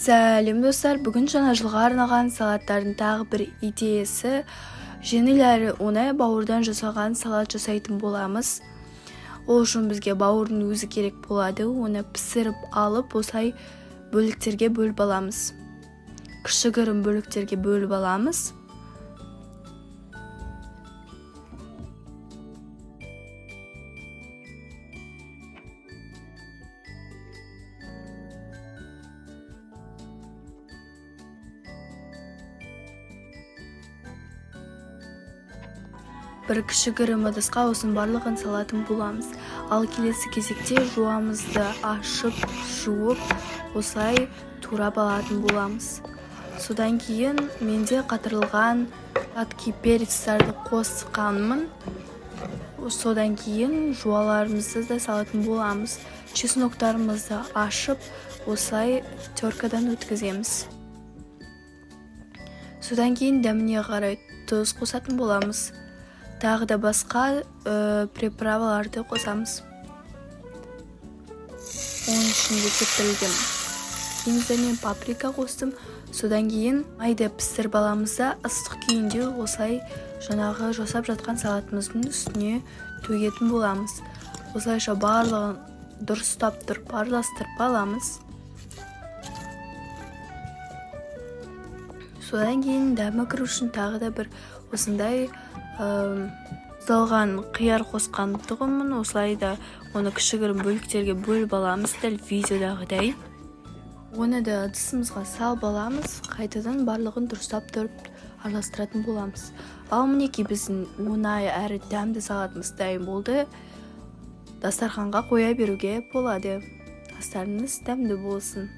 Сәлем, достар! Бүгін жаңа жылға арналған салаттардың тағы бір идеясы: жеңіл әрі оңай бауырдан жасалған салат жасайтын боламыз. Ол үшін бізге бауырдың өзі керек болады. Оны пісіріп алып, осылай бөліктерге бөліп аламыз, кішігірім бөліктерге бөліп аламыз. Бір кішігірім ыдысқа осының барлығын салатын боламыз. Ал келесі кезекте жуамызды ашып, жуып, осылай турап алатын боламыз. Содан кейін менде қатырылған сладкий перецтарды қосқанмын. Содан кейін жуаларымызды да салатын боламыз. Чесноктарымызды ашып, осылай теркадан өткіземіз. Содан кейін дәміне қарай тұз қосатын боламыз, тағы да басқа приправаларды қосамыз. Оның ішінде кептірілген кинза мен паприка қостым. Содан кейін майды пісіріп аламыз да, ыстық күйінде осылай жаңағы жасап жатқан салатымыздың үстіне төгетін боламыз. Осылайша барлығын дұрыстап тұрып араластырып аламыз. Содан кейін дәмі кіру үшін тағы да бір осындай тұздалған қияр қосқан тұғынмын. Осылай да оны кішігірім бөліктерге бөліп аламыз, дәл видеодағыдай. Оны да ыдысымызға салып аламыз. Қайтадан барлығын дұрыстап тұрып араластыратын боламыз. Ал мінекей, біздің оңай әрі дәмді салатымыз дайын болды. Дастарханға қоя беруге болады. Астарыңыз дәмді болсын!